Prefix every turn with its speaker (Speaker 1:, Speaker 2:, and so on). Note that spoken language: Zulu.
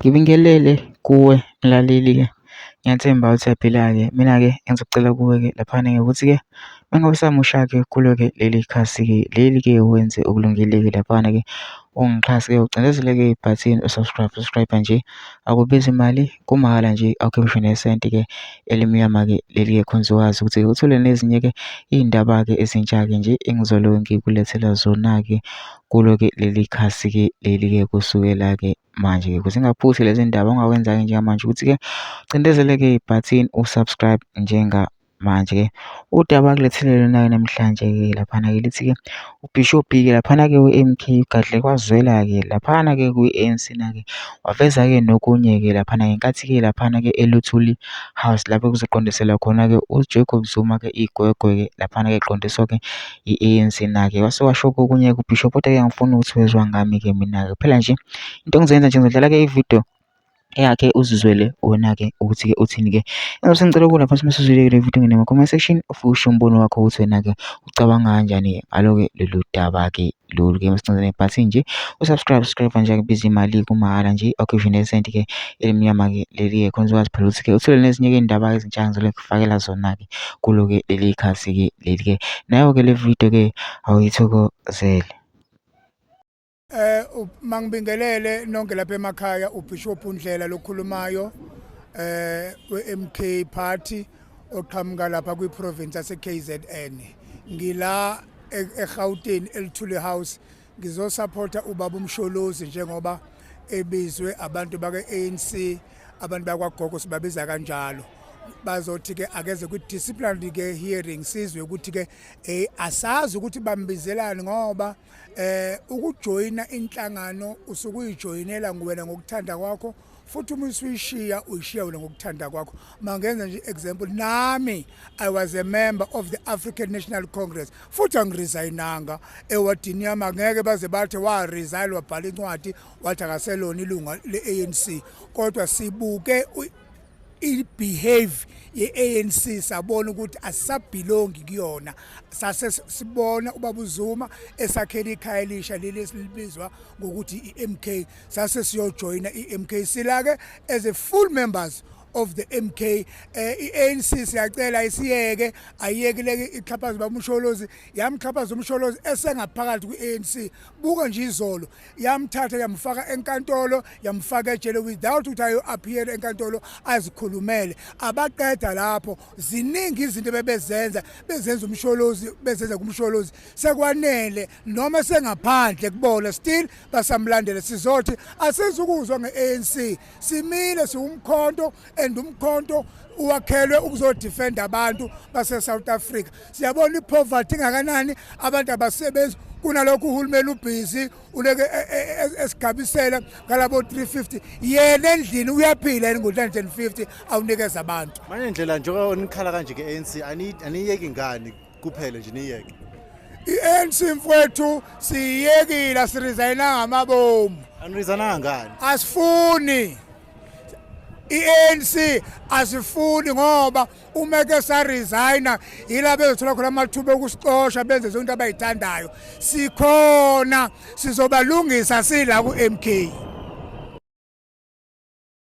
Speaker 1: Ngibingelele kuwe mlaleli-ke, ngiyathemba ukuthi uyaphila-ke. Mina-ke engizokucela kuwe-ke laphana-ke ukuthi-ke uma ngabe usamusha-ke kulo-ke leli khasi-ke leli-ke wenze okulungile-ke laphana-ke ungixhase-ke ucindezele-ke ibhathini u-subscribe, subscribe nje akubizi mali kumahhala nje awukhiphi ngisho nesenti-ke elimnyama-ke leli-ke khona uzokwazi ukuthi-ke uthole nezinye-ke iy'ndaba-ke ezintsha-ke nje engizoloku ngikulethela zona-ke kulo-ke leli khasi-ke leli-ke kusukela-ke manje-ke ukuze ingaphuthi lezi ndaba ongakwenza-ke njengamanje ukuthi-ke ucindezeleke ibhathini u-subscribe njengamanje-ke. Udaba akulethele lona-ke namhlanje-ke laphana-ke lithi-ke uBhishobhi-ke laphana-ke we-M_K ugadle kwazwela-ke laphana-ke kwi-A_N_C na-ke waveza-ke nokunye-ke laphana ngenkathi-ke laphana-ke eLuthuli House lapho kuzoqondiselwa khona-ke uJacob Zuma-ke igwegwe-ke laphana-ke eqondiswa-ke i-A_N_C na-ke wase washo kokunye-ke uBishop kodwa-ke angifuni ukuthi wezwa ngami-ke mina-ke phela nje into engizoyenza nje ngizodlala-ke ividiyo yakhe uzizwele wena-ke ukuthi-ke uthini-ke. Engabe sengicela ukula phansi uma usuzwile le video ngene comment section ufike usho umbono wakho ukuthi wena-ke ucabanga kanjani ngalo-ke lolu daba-ke lolu-ke masincazane ibhathini nje u-subscribe subscribe nje akubiza imali kumahhala nje awukhishwe nesenti-ke elimnyama-ke leli-ke khona uzokwazi phela ukuthi-ke uthole nezinye-ke iy'ndaba ezintsha ngizole ngikufakela zona-ke kulo-ke leli khasi-ke leli-ke nayo-ke le video-ke awuyithokozele.
Speaker 2: Mangibingelele nonke lapha emakhaya uBishop uNdlela lokhulumayo weMK Party oqhamuka lapha kwiprovince yase KZN. Ngila eGauteng eLuthuli House ngizosupporta ubaba uMsholozi njengoba ebizwe abantu bake ANC abantu bakwagogo sibabiza kanjalo. Bazothi ke akeze kwi disciplinary ke hearing sizwe ukuthi ke asazi ukuthi bambizelani ngoba ukujoyina inhlangano usukuyijoyinela nguwena ngokuthanda kwakho futhi uma usuyishiya uyishiya wena ngokuthanda kwakho. Mangenza nje example, nami I was a member of the African National Congress futhi angiresignanga ewadini yami, angeke baze bathi wa resign wabhala incwadi wathi akaselona ilunga le-ANC, kodwa sibuke i-behave ye-ANC sabona ukuthi asisabhilongi kuyona. Sase sibona ubaba uZuma esakhela ikhaya elisha leli esilibizwa ngokuthi i-MK, sase siyojoyina i-MK sila-ke as a full members of the MK. I-ANC siyacela isiyeke, ayiyekileke ixhaphaza ubaba uMsholozi, yamxhaphaza uMsholozi esengaphakathi kwi-ANC. Buka nje izolo yamthatha yamfaka enkantolo, yamfaka ejele without ukuthi ayo-appear enkantolo azikhulumele. Abaqeda lapho, ziningi izinto bebezenza bezenza uMsholozi, bezenza kuMsholozi sekwanele noma sengaphandle kubona still basamlandela. Sizothi asizukuzwa nge-ANC, simile siwumkhonto and umkhonto uwakhelwe ukuzodefenda abantu base-South Africa. Siyabona i-poverty ingakanani, abantu abasebenzi, kunalokhu uhulumeni ubhizi uleke esigabisela ngalabo 350, yena endlini uyaphila yini ngo-950 awunikeza abantu.
Speaker 3: Manje ndlela njengoba nikhala kanje ke-ANC aniyeki ngani kuphele nje niyeke
Speaker 2: i-ANC mfowethu? Siyekile, asiresignanga ngamabomu.
Speaker 3: Aniresignanga ngani?
Speaker 2: Asifuni i-ANC, asifuni ngoba uma ke saresigna yila bezothola khona amathuba okusixosha benze zonke into abayithandayo. Sikhona, sizobalungisa sila ku-MK.